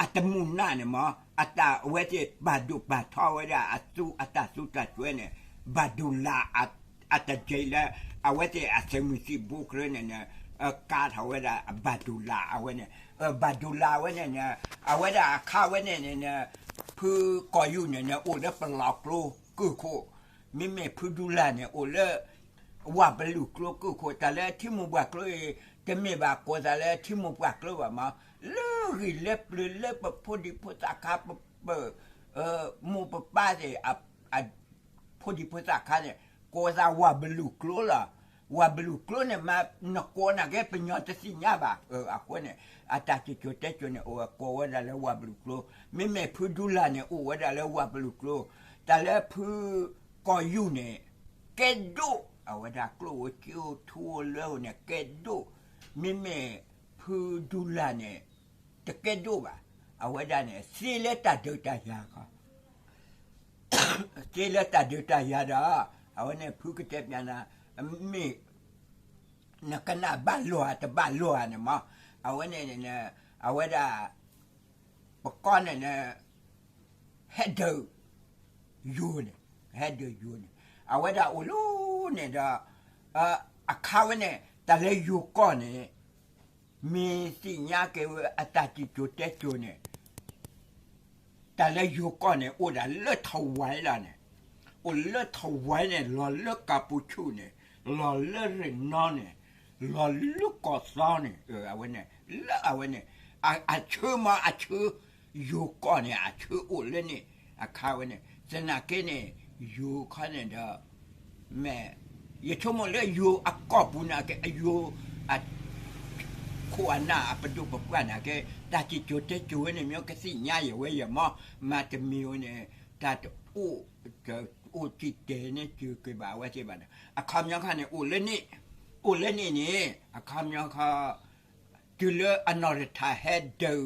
အတမူၤနၢ်န့ၣ်မး အတၢ်အဝဲသ့ၣ်ပာ်ဒိၣ်ပာ်ထီဝဲဒၣ်အသူအတၢ်သူတၢ်စွဲန့ၣ် ဘၣ်ဒိၣ်လၢ် အတက့ၢ်လၢ အဝဲသ့ၣ်အသုးမုၢ်သံၣ်ဘိကရၢန့ၣ်န့ၣ် ကးထီၣ်ဝဲဒၣ်ဘၣ်ဒိၣ်လၢ်အဝဲန့ၣ် ဘၣ်ဒိၣ်လၢ်အဝဲန့ၣ်န့ၣ် အဝဲဒၣ်အခါဝဲန့ၣ်န့ၣ် ဖုကီၢ်ယူၢ်န့ၣ်န့ၣ် အိၣ်လၢပလီၢ်ကျိကုၢ်ခိၣ်, မ့မ့ၢ်ဖုဒူလၢ်န့ၣ် အိၣ်လၢ ဝၤဘလူးကျိကုၢ်ခိၣ် တၢ်လၢထံမိၢ်ပှၢ်ကျိအံၤ တမ့ၢ်ဘၣ်ကိးသးလၢထံမိၢ်ပှၢ်ကျိဘၣ်မး, လၢဂံၢ်လၢပျၢၤလၢပဖိဒံဖိသၣ်ခါ ပပၢၢ် မိၢ်ပပၢ်သ့ၣ် ဖိဒံဖိသၣ်ခါန့ၣ် ကိးသးဝၤဘလူးကျိလီၤ. ဝၤဘလူးကျိန့ၣ်မး နကိးနာ်က့ ပညီတသ့ၣ်ညါဘၣ်. အဃိန့ၣ် အတၢ်စံၣ်စိၤတဲစိၤန့ၣ် အိၣ်ကိးဝဲဒၣ်လၢဝၤဘလူးကျိ, မ့မ့ၢ်ဖုဒူလၢ်န့ၣ် အိၣ်ဝဲဒၣ်လၢဝၤဘလူးကျိ, တၢ်လၢဖုကီၢ်ယူၢ်န့ၣ် ကဲဒိၣ်, အဝဲဒၣ်ကျိၣ်ဧိၤစ့ဧိၤထူဧိၤလွဲဧိၤန့ၣ် ကဲဒိၣ်, မ့မ့ၢ်ဖုဒူလၢ်န့ၣ် တကဲဒိၣ်ဘၣ်. အဝဲဒၣ်န့ၣ် သ့လၢတၢ်ဒုးတၢ်ယၤခီ သ့လၢတၢ်ဒုးတၢ်ယၤဒီး အဝဲန့ၣ်ဖုကတဲပျးနၤ မ့ၢ် နကနၣ်ဘၣ်လိာ်ဧါတဘၣ်လိာ်ဧါန့ၣ်မး, အဝဲန့ၣ် အဝဲဒၣ် ပကီၢ်န့ၣ် ဟဲဒုးယိၤန့ၣ်, ဟဲဒုးယိၤန့ၣ် အဝဲဒၣ်အိၣ်လၢန့ၣ်ဒီး အခါဝဲန့ၣ် တၢ်လၢယိၤကီၢ်န့ၣ် မ့ၢ်သ့ၣ်ညါက့ၤဝဲအတၢ်စံၣ်စိၤတဲစိၤန့ၣ် တၢ်လၢယိၤကီၢ်န့ၣ် အိၣ်ဒၣ်လၢထဝဲလီၤန့ၣ်, အိၣ်လၢထဝဲန့ၣ် လီၤလၢကၢ်ပူၤဆူၣ်န့ၣ်, လီၤလၢရ့ၣ်နီန့ၣ်, လီၤလၢကီၢ်သီန့ၣ်, အဝဲန့ၣ် လၢအဝဲန့ၣ် အဆၢမး အဆၢ ယိၤကီၢ်န့ၣ် အဆၢအိၣ်လၢန့ၣ် အခါဝဲန့ၣ် သနာ်က့န့ၣ် ယိၤခီန့ၣ်ဒီး မ့ၢ် ယဆိကမိၣ်လၢယိၤအကီၢ်ပူၤနာ်က့ အယိၤ အ ခိၣ်အနၢ်အပဒိၣ်ပပှၢ်နာ်က့ တၢ်စံၣ်စိၤတဲစိၤဝဲန့ၣ် မ့ၢ်ကသ့ၣ်ညါယဝဲယမီၢ် မၤတမံၤဝဲန့ၣ် တၢ်တအိၣ် တအိၣ်တံၢ်တဲာ်န့ၢ်စၢၤက့ၤဘၣ်အဝဲသ့ၣ်ဘၣ်ဒီး အခီပညီခါန့ၣ် အိၣ်လၢန့ၣ် အိၣ်လၢန့ၣ်န့ၣ် အခီပညီခါ တုၤလၢအနီၢ်ရထၢၣ်ဟဲဒုး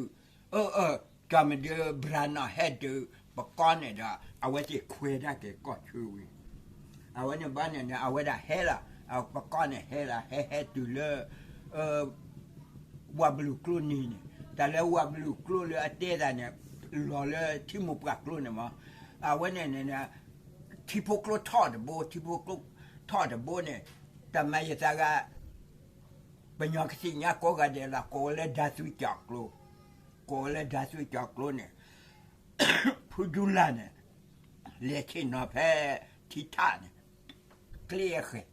အၢ အၢ ကၢ်မဒုး ဘြၤနီၣ်ဟဲဒုး ပကီၢ်န့ၣ်ဒီး အဝဲသ့ၣ်ခွဲးဒၣ်က့ၤကီၢ်ဆၢဝံၤ အဝဲန့ၣ်ဘၣ်န့ၣ်န့ၣ် အဝဲဒၣ်ဟဲလီၤ ပကီၢ်န့ၣ်ဟဲလီၤ ဟဲဟဲတုၤလၢ ဝၤဘလူးကျိန့ၣ်န့ၣ် တၢ်လၢဝၤဘလူးကျိလၢအတဲတၢ်န့ၣ် လီၤလၢထံမိၢ်ပှၢ်ကျိန့ၣ်မး အဝဲန့ၣ်န့ၣ် ထံဖိကျိထီၣ်တဘိ ထံဖိကျိထီၣ်တဘိန့ၣ် တၢ်မၤယသးဂၤ ပညီကသ့ၣ်ညါကိးဂၤဒဲးလီၤ ကိးဝဲလၢဒါသွံၣ်ကၠီၣ်ကျိ ကိးဝဲလၢဒါသွံၣ်ကၠီၣ်ကျိန့ၣ် ဖုဒူလၢ်န့ၣ် လဲၤဆ့ၣ်နီၤဖဲထံထၣ်န့ၣ် ကျ့အဃဲၣ်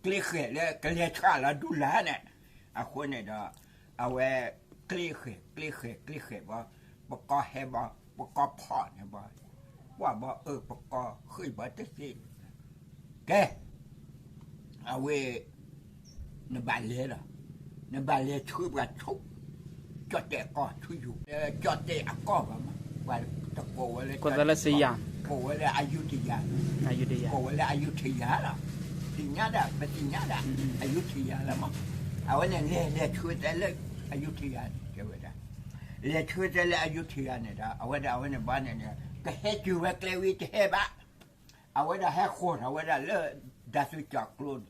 ကျ့ဃဲၣ်လၢကလဲၤဆှၣ်လီၤဒူလၢ်န့ၣ် အဃိန့ၣ်ဒီး အဝဲ ကျ့ဃဲၣ် ကျ့ဃဲၣ် ကျ့ဃဲၣ်ဘီ ပကီၢ်ဟဲဘီ ပကီၢ်ဖီၣ်န့ၣ်ဘီ ကွၢ်ဘီအၢ ပကီၢ်ဃ့ၢ်ဘီတသ့ ကဲ အဝဲ နဘၣ်လဲၤလီၤ နဘၣ်လဲၤဆှၢပှၤဆိ ကၠီၣ်တဲၣ်အကီၢ်ဆူယိၤ လၢကၠီၣ်တဲၣ်အကီၢ်ဘၣ်မး ပှၤတကိးဝဲလၢ ကိးဝဲလၢအယုထယၤ ကိးဝဲလၢအယုထယၤလီၤ သ့ၣ်ညါဒၣ် ပသ့ၣ်ညါဒၣ် အယုထယၤလီၤမး အဝဲန့ၣ်လဲၤလဲၤဆှၢတဲလၢ အယုထယၤ တဲဝဲဒၣ် လဲၤဆှၢတဲလၢအယုထယၤန့ၣ်ဒီး အဝဲဒၣ်အဝဲန့ၣ်ဘၣ်န့ၣ်န့ၣ် ကဟဲတုၤဝဲကျဲဝံၤတဟဲဘၣ် အဝဲဒၣ်ဟဲဃီၤထီၣ်ဝဲဒၣ်လၢ ဒါသွံၣ်ကၠီၣ်ကျိန့ၣ်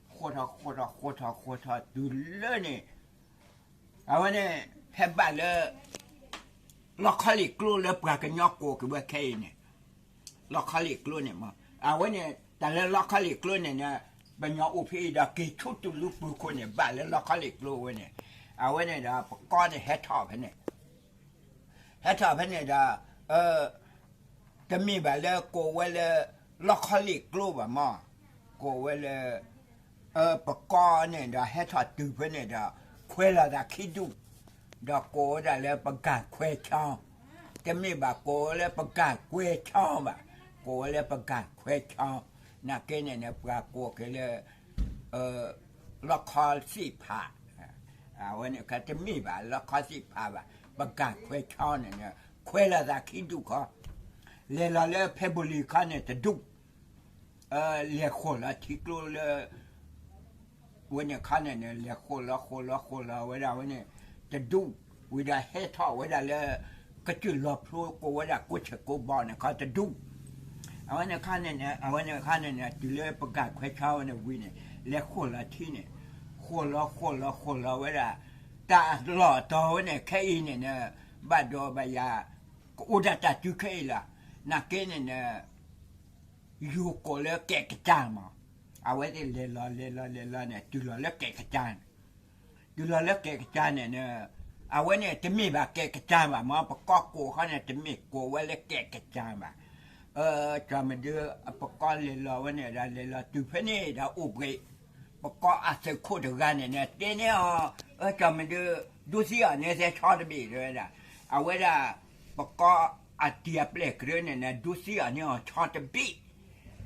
ဃီၤထီၣ်ဃီၤထီၣ်ဃီၤထီၣ်ဃီၤထီၣ်တုၤလၢန့ၣ် အဝဲန့ၣ် ဖဲဘၣ်လၢ လီခီလ့ၣ်ကျိလၢပှၤကညီကိးက့ၤဝဲခဲအံၤန့ၣ် လီခီလ့ၣ်ကျိန့ၣ်မး အဝဲန့ၣ် တၢ်လၢလီခီလ့ၣ်ကျိန့ၣ်န့ၣ် ပညီအိၣ်ဖဲအံၤဒီးက့ၤဆူတူၢ်လူပူၤခိၣ်န့ၣ် ဘၣ်လၢလီခီလ့ၣ်ကျိဝဲန့ၣ် အဝဲန့ၣ်ဒီးပကီၢ်န့ၣ်ဟဲထီၣ်ဖဲန့ၣ် ဟဲထီၣ်ဖဲန့ၣ်ဒီး တမ့ၢ်ဘၣ်လၢကိးဝဲလၢ လီခီလ့ၣ်ကျိဘၣ်မး ကိးဝဲလၢ ပကီၢ်န့ၣ်ဒီးဟဲထီၣ်တုၤဖဲန့ၣ်ဒီး ခွဲးလီၤသးခံဒူၣ် ဒီးကိးဝဲဒၣ်လၢပကၢ်ခွဲးချီ တမ့ၢ်ဘၣ်ကိးဝဲလၢပကၢ်ကွဲးချီဘၣ် ကိးဝဲလၢပကၢ်ခွဲးချီ နာ်က့န့ၣ်န့ၣ် ပှၤကိးက့ၤလၢ လီခီသ့ၣ်ဖး အဝဲန့ၣ်တမ့ၢ်ဘၣ် လီခီသ့ၣ်ဖးဘၣ် ပကၢ်ခွဲးချီန့ၣ်န့ၣ် ခွဲးလီၤသးခံဒူၣ်ခီ လဲၤလီၤလၢဖဲဘိလံၤခီန့ၣ်တဒူၣ် လဲၤဃီၤလီၤထံကျိလၢ ဝဲန့ၣ်ခါန့ၣ်န့ၣ် လဲၤဃီၤလီၤဃီၤလီၤဃီၤလီၤဝဲဒၣ်ဝဲန့ၣ် တဒူၣ် ဝံၤဒီးဟဲထီၣ်ဝဲဒၣ်လၢ ကစၢၢ်လီၤဖျိကိးဝဲဒၣ်ကိးဆဲးကိးဘီန့ၣ်ခီတဒူၣ် အဝဲန့ၣ်ခါန့ၣ်န့ၣ် အဝဲန့ၣ်ခါန့ၣ်န့ၣ် တုၤလၢပကၢ်ခွဲးဆါဝဲန့ၣ်ဝံၤန့ၣ် လဲၤဃီၤလီၤထံန့ၣ် ဃီၤလီၤဃီၤလီၤဃီၤလီၤဝဲဒၣ် တၢ်လီၢ်တီၤဝဲန့ၣ် ခဲအံၤန့ၣ်န့ၣ် ဘၣ်ဒီးဘၣ်ယၤ ကအိၣ်ဒၣ်တၢ်တုၤခဲအံၤလီၤ နာ်က့န့ၣ်န့ၣ် ယိၤကိးလၢကဲးကစၢ်မး အဝဲသ့ၣ်လဲၤလီၤလဲၤလီၤလဲၤလီၤန့ၣ် တုၤလီၤလၢကဲးကစၢ်န့ၣ် တုၤလီၤလၢကဲးကစၢ်န့ၣ် အဝဲန့ၣ်တမ့ၢ်ဘၣ်ကဲးကစၢ်ဘၣ်မး ပကီၢ်ကိးခီန့ၣ် တမ့ၢ်ကိးဝဲလၢကဲးကစၢ်ဘၣ် အၢ တၢ်မနုၤ ပကိးလဲၤလီၤဝဲန့ၣ်ဒီး လဲၤလီၤတုၤဖဲန့ၣ်ဒီးအိၣ်ဘှံး, ပကိးအသုးခိၣ်တဂၤန့ၣ်န့ၣ် တဲန့ၢ်အီၤ, အၢ တၢ်မနုၤ ဒိးသံအီၤန့ၣ်သဲဆီတဘ့ၣ် တဲဝဲဒၣ်, အဝဲဒၣ် ပကိးအတံၤအပျဲၢ်ကရၢန့ၣ်န့ၣ် ဒိးသံအီၤန့ၢ်အီၤဆီတဘ့ၣ်,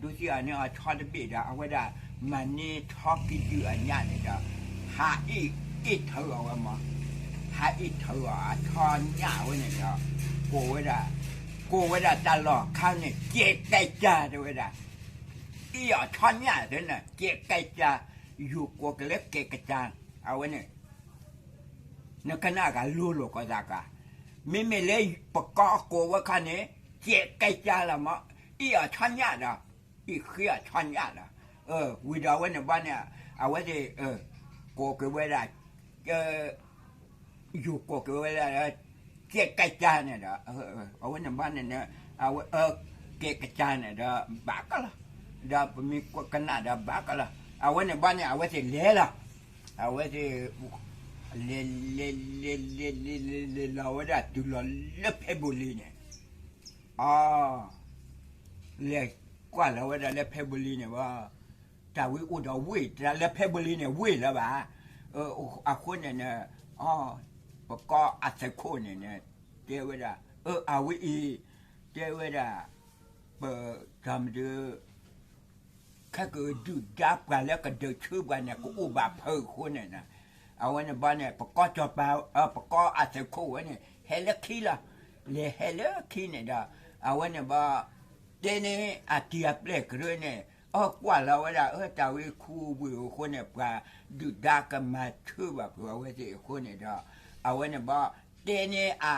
ဒိးသံအီၤန့ၢ်အီၤဆီတဘ့ၣ်ဒီး အဝဲဒၣ် မၤန့ၢ်ဆီကံဒုၣ်အညၣ်န့ၣ်ဒီး ဟးအ့ၣ် အ့ၣ်ထုးအီၤဝဲမး, ဟးအ့ၣ်ထုးအီၤအဆီညၣ်ဝဲန့ၣ်ဒီး ကိးဝဲဒၣ်, ကိးဝဲဒၣ်တၢ်လီၢ်အခါန့ၣ် ကဲးကဲးကၠၢ် တဲဝဲဒၣ်, အ့ၣ်အီၤဆီညၣ်သ့န့ၣ် ကဲးကဲးကၠၢ်, ယိၤကိးက့ၤလၢကဲးကၠၢ်, အဝဲန့ၣ် နကနၣ်ကလိၤလိၤကီးသးကါ, မ့မ့ၢ်လၢပကိးကိးဝဲခါန့ၣ် ကဲးကဲးကၠၢ်လီၤမး, အ့ၣ်အီၤဆီညၣ်ဒီး အ့ၣ်ဃ့အီၤဆီညၣ်ဒီး, ဝံၤဒီးအဝဲန့ၣ်ဘီန့ၣ် အဝဲသ့ၣ် ကိးက့ၤဝဲဒၣ် ယိၤကိးက့ၤဝဲဒၣ် ကဲးကဲးကၠၢ်န့ၣ်ဒီး အဝဲန့ၣ်ဘီန့ၣ်န့ၣ် အဝဲ ကဲးကၠၢ်န့ၣ်ဒီး ဘၣ်ကလီၤ, ဒီးပမ့ၢ်ကနၣ်ဒီးဘၣ်ကလီၤ, အဝဲန့ၣ်ဘီန့ၣ် အဝဲသ့ၣ်လဲၤလီၤ, အဝဲသ့ၣ် လဲၤ လဲၤ လဲၤ လဲၤ လဲၤ လဲၤ လဲၤလီၤဝဲဒၣ်တုၤလီၤလၢဖဲဘိလံန့ၣ်, အ လဲၤကွၢ်လီၤဝဲဒၣ်လၢဖဲဘိလံန့ၣ်ဘီ, တၢ်ဝံအိၣ်ဒီးဝ့ၢ် တၢ်လၢဖဲဘိလံန့ၣ် ဝ့ၢ်လၢၤဘၣ်, အဃိန့ၣ်န့ၣ် ပကိးအသုးခိၣ်န့ၣ်န့ၣ် တဲဝဲဒၣ် အၢ အဝဲအံၤ တဲဝဲဒၣ် ပတၢ်မနုၤ ခဲကဒုၣ်ဒါပှၤလၢကဒုးဆူပှၤန့ၣ် ကအိၣ်ဘၣ်ဖုးအဃိန့ၣ်, အဝဲန့ၣ်ဘီန့ၣ် ပကိးစီၤပၤ ပကိးအသုးခိၣ်ဝဲန့ၣ် ဟဲလၢခံလီၤ, လဲၤဟဲလၢခံန့ၣ်ဒီး အဝဲန့ၣ်ဘီ တဲန့ၢ်အတံၤအပျဲၢ်ကရၢန့ၣ် အၢ ကွၢ်လီၤဝဲဒၣ် အၢ တၢ်ဝံခူဝ့ၢ်အဃိန့ၣ် ပှၤဒုၣ်ဒါကမၤဆူဘၣ်ဖုးအဝဲသ့ၣ်အဃိန့ၣ်ဒီး အဝဲန့ၣ်ဘီ တဲန့ၢ်အ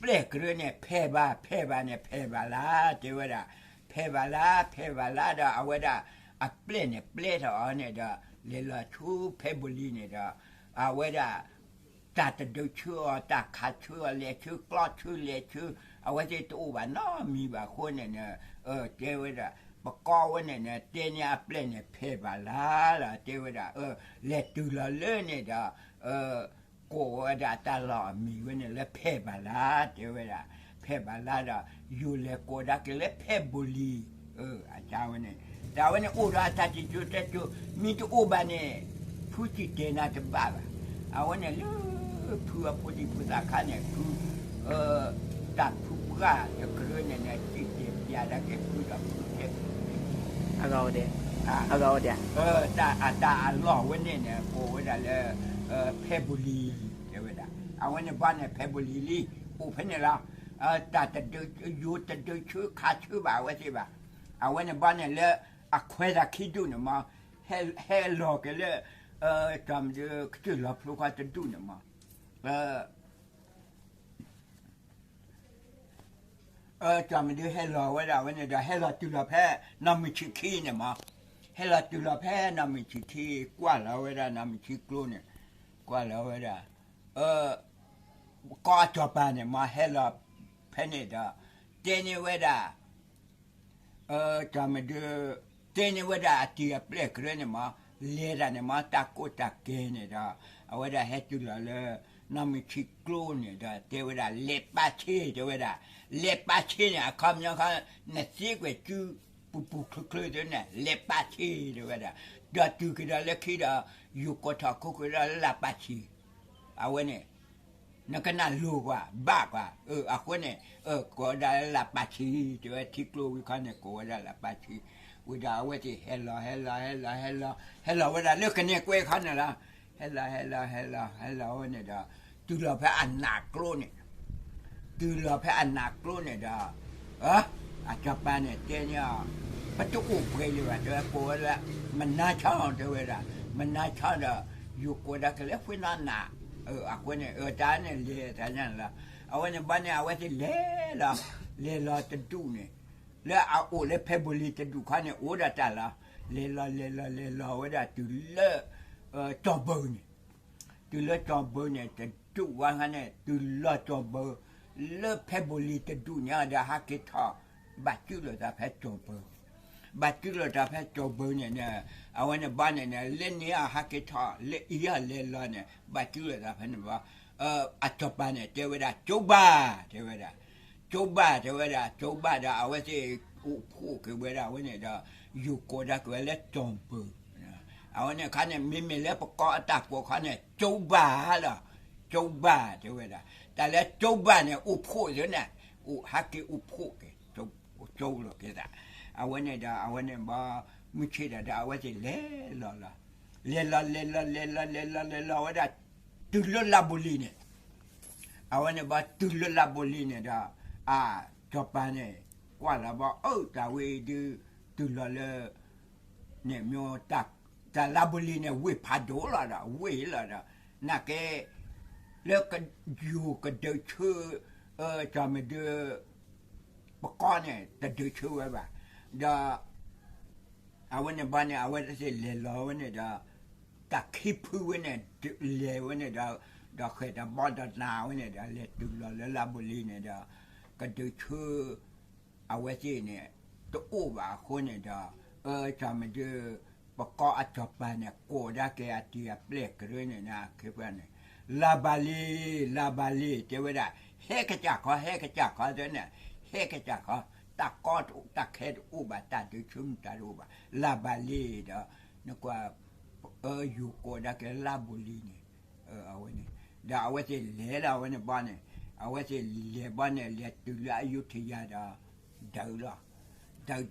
ပျဲၢ်ကရၢန့ၣ် ဖဲးဘၣ် ဖဲးဘၣ်န့ၣ် ဖဲးဘၣ်လၢ တဲဝဲဒၣ်, ဖဲးဘၣ်လၢ ဖဲးဘၣ်လၢဒီး အဝဲဒၣ် အပျဲၢ်န့ၣ် ပျဲထီၣ်အီၤန့ၣ်ဒီး လဲၤလီၤဆူဖဲဘိလံန့ၣ်ဒီး အဝဲဒၣ် တၢ်တဒုးဆူအီၤ တၢ်ခးဆူအီၤ လဲၤဆူကျီဆူလဲၤဆူ အဝဲသ့ၣ်တအိၣ်ဘၣ်နီတမံၤဘၣ်အဃိန့ၣ်န့ၣ် တဲဝဲဒၣ် ပကိးဝဲန့ၣ်န့ၣ် တဲန့ၢ်အပျဲၢ်န့ၣ် ဖဲးဘၣ်လၢဒီး တဲဝဲဒၣ် လဲၤတုၤလီၤလၢန့ၣ်ဒီး ကိးဝဲဒၣ်တၢ်လီၢ်အမံၤဝဲန့ၣ်လၢဖဲးဘၣ်လၢ တဲဝဲဒၣ်, ဖဲးဘၣ်လၢဒီး ယိၤလဲၤကိးဒၣ်က့ၤလၢဖဲဘိလံ, အဝဲန့ၣ် တၢ်ဝဲန့ၣ်အိၣ်ဒီးအတၢ်စံၣ်စိၤတဲစိၤ မ့ၢ်တအိၣ်ဘၣ်န့ၣ် ဖုစံၣ်တဲၤနၤတဘၣ်ဘၣ်, အဝဲန့ၣ်လၢ ဖုအဖိဒံဖိသၣ်ခါန့ၣ် ဖု တၢ်ဖုပှၢ်တကရၢန့ၣ်န့ၣ် စံၣ်တဲၤပျးဒၣ်က့ၤဖုဒီးဖုတဲ အဂၤဝဲဒၣ် အဂၤဝဲဒၣ် တၢ်အတၢ်အလီၢ်ဝဲန့ၣ်န့ၣ် ကိးဝဲဒၣ်လၢ ဖဲဘိလံ တဲဝဲဒၣ်, အဝဲန့ၣ်ဘီန့ၣ် ဖဲဘိလံလံ အိၣ်ဖဲန့ၣ်လီၤ, တၢ်တဒုး ယိၤတဒုးဆူခးဆူဘၣ်အဝဲသ့ၣ်ဘၣ်, အဝဲန့ၣ်ဘီန့ၣ်လၢ အခွဲးသးခံဒူၣ်န့ၣ်မး ဟဲလီၤက့ၤလၢ တၢ်မနုၤ ကစၢၢ်လီၤဖျိခီတဒူၣ်န့ၣ်မး တၢ်မနုၤဟဲလီၤဝဲဒၣ်ဝဲန့ၣ်ဒီး ဟဲလီၤတုၤလီၤဖဲ နီၢ်မုၢ်ဆံခံန့ၣ်မး, ဟဲလီၤတုၤလီၤဖဲနီၢ်မုၢ်ဆံခံ ကွၢ်လီၤဝဲဒၣ်နီၢ်မုၢ်ဆံကျိန့ၣ်, ကွၢ်လီၤဝဲဒၣ် ကီၢ်စီၤပၤန့ၣ်မး ဟဲလီၤဖဲန့ၣ်ဒီး တဲန့ၢ်ဝဲဒၣ် တၢ်မဒု တဲန့ၢ်ဝဲဒၣ်အတံၤအပျဲၢ်ကရၢန့ၣ်မး, လဲၤတၢ်န့ၣ်မး တၢ်ကိးတၢ်ကဲန့ၣ်ဒီး အဝဲဒၣ်ဟဲတုၤလီၤလၢ နီၢ်မုၢ်ဆံကျိန့ၣ်ဒီး တဲဝဲဒၣ် လဲၤပာ်ဆ့ တဲဝဲဒၣ်, လဲၤပာ်ဆ့န့ၣ် အခီပညီခီ နသ့ကွဲးစု ပူၤပူၤချၢချၢသ့န့ၣ် လဲၤပာ်ဆ့ တဲဝဲဒၣ်, ဒီးတုၤက့ၤဒီးလၢခံဒီး ယိၤကိးထီၣ်ခိၣ်ဃုာ်ဒီးလၢလၢ်ပာ်ဆ့ အဝဲန့ၣ် နကနၣ်လိၤကွၢ် ဘၣ်ကွၢ်, အဃိန့ၣ် ကိးဝဲဒၣ်လၢလၢ်ပာ်ဆ့ တဲဝဲထံကျိဝံၤခီန့ၣ် ကိးဝဲဒၣ်လၢပာ်ဆ့, ဝံၤဒီးအဝဲသ့ၣ်ဟဲလီၤ ဟဲလီၤ ဟဲလီၤ ဟဲလီၤ ဟဲလီၤဝဲဒၣ်လၢကနဲၣ်ကွဲခီန့ၣ်လီၤ, ဟဲလီၤ ဟဲလီၤ ဟဲလီၤ ဟဲလီၤဝဲန့ၣ်ဒီး တုၤလီၤဖဲအနးကျိန့ၣ် တုၤလီၤဖဲအနးကျိန့ၣ်ဒီး အစီၤပၤန့ၣ်တဲန့ၢ်အီၤ, ပတအိၣ်ပှဲၤလၢၤဘၣ် တဲဝဲ ကိးဝဲလၢ မနါဆီ တဲဝဲဒၣ်, မနါဆီဒီး ယိၤကိးဒၣ်က့ၤလၢဖှ့နီနး, အဃိန့ၣ် အတၢ်န့ၣ်လဲၤတၢ်ညါန့ၣ်လီၤ, အဝဲန့ၣ်ဘီန့ၣ် အဝဲသ့ၣ်လဲၤလီၤ, လဲၤလီၤတဒူၣ်န့ၣ်, လၢအအိၣ်လၢဖဲဘိလံတဒူၣ်ခီန့ၣ် အိၣ်ဒီးတၢ်လီၤ, လဲၤလီၤ လဲၤလီၤ လဲၤလီၤဝဲဒၣ်တုၤလၢ ကၠီၤဘၢန့ၣ် တုၤလၢကၠီၤဘၢန့ၣ် တဒူၣ်ဝဲခါန့ၣ် တုၤလီၤကၠီၤဘၢ လၢဖဲဘိလံတဒူၣ်န့ၣ်ဒီး ဟးက့ၤထီၣ် ဘၣ်စုလိာ်သးဖဲကၠီၤဘၢ, ဘၣ်စုလိာ်သးဖဲကၠီၤဘၢန့ၣ် အဝဲန့ၣ်ဘီန့ၣ် လၢန့ၣ်အဟးက့ၤထီၣ် လၢအံၤအလဲၤလီၤန့ၣ် ဘၣ်စုလိာ်သးဖဲန့ၣ်ဘီ, အစီၤပၤန့ၣ် တဲဝဲဒၣ် ကၠိဘၣ် တဲဝဲဒၣ်, ကၠိဘၣ်တဲဝဲဒၣ်, ကၠိဘၣ်ဒီး အဝဲသ့ၣ်အိၣ်ဖှိၣ်က့ၤဝဲဒၣ်အဝဲန့ၣ်ဒီး ယိၤကိးဒၣ်က့ၤဝဲလၢကၠီၤပၢၤ, အဝဲန့ၣ်အခါန့ၣ် မ့မ့ၢ်လၢပကိးအတၢ်ကိးခါန့ၣ် ကၠိဘၣ်လီၤ, ကၠိဘၣ်တဲဝဲဒၣ်, တၢ်လၢကၠိဘၣ်န့ၣ် အိၣ်ဖှိၣ်သ့န့ၣ်, အိၣ်ဟဲက့ၤအိၣ်ဖှိၣ်က့ၤ, ကၠိလီၤက့ၤသး, အဝဲန့ၣ်ဒီး အဝဲန့ၣ်ဘၣ် မုၢ်ဆ့ၣ်ဒီး အဝဲသ့ၣ်လဲၤလီၤလီၤ, လဲၤလီၤလဲၤလီၤလဲၤလီၤလဲၤလီၤလဲၤလီၤဝဲဒၣ်, တုၤလၢလါဘိလံန့ၣ် အဝဲန့ၣ်ဘၣ်တုၤလၢလါဘိလံန့ၣ်ဒီး, အစီၤပၤန့ၣ် ကွၢ်လီၤဘၣ် အၢ တၢ်ဝဲအံၤဒုး တုၤလီၤလၢ န့ၣ်မ့ၢ် တၢ်လါဘိလံန့ၣ် ဝ့ၢ်ဖးဒိၣ်လီၤဒီး ဝ့ၢ်လီၤဒီး နာ်က့ လၢကယူၤကဒုးဆၢ စီၤမဒု ပကိးန့ၣ် တဒုးဆၢဝဲဘၣ်, ဒီး အဝဲန့ၣ်ဘၣ်န့ၣ် အဝဲသ့ၣ်လဲၤလီၤဝဲန့ၣ်ဒီး တၢ်ခံဖုဝဲန့ၣ် လဲၤဝဲန့ၣ်ဒီး, ဒီးဃဲၤဒီးဘီဒီးနၤဝဲန့ၣ်ဒီး လဲၤတုၤလီၤလၢလါဘိလံန့ၣ်ဒီး, ကဒုးဆၢ အဝဲသ့ၣ်န့ၣ် တအိၣ်ဘၣ်အဃိန့ၣ်ဒီး, အၢ စီၤမဒု ပကိးအစီၤပၤန့ၣ် ကိးဒၣ်က့ၤအတံၤအပျဲၢ်ကရၢန့ၣ် နခ့ပန့ၣ်, လါဘိလံ, လါဘိလံ တဲဝဲဒၣ်, ဟဲကစၢ်ခီ ဟဲကစၢ်ခီသ့န့ၣ်, ဟဲကစၢ်ခီ, တၢ်ကီတအိၣ် တၢ်ခဲတအိၣ်ဘၣ် တၢ်ဒုးဆၢမုၢ်တၢ်တအိၣ်ဘၣ် လါဘိလံဒီး, နကွၢ် အၢ ယိၤကိးဒၣ်က့ၤလါဘိလံန့ၣ်, အဝဲန့ၣ်, ဒီးအဝဲသ့ၣ်လဲၤလီၤအဝဲန့ၣ်ဘၣ်န့ၣ်, အဝဲသ့ၣ်လဲၤဘၣ်န့ၣ် လဲၤတုၤလၢအယူထယၤဒီး, ဒုးလီၤ, ဒုး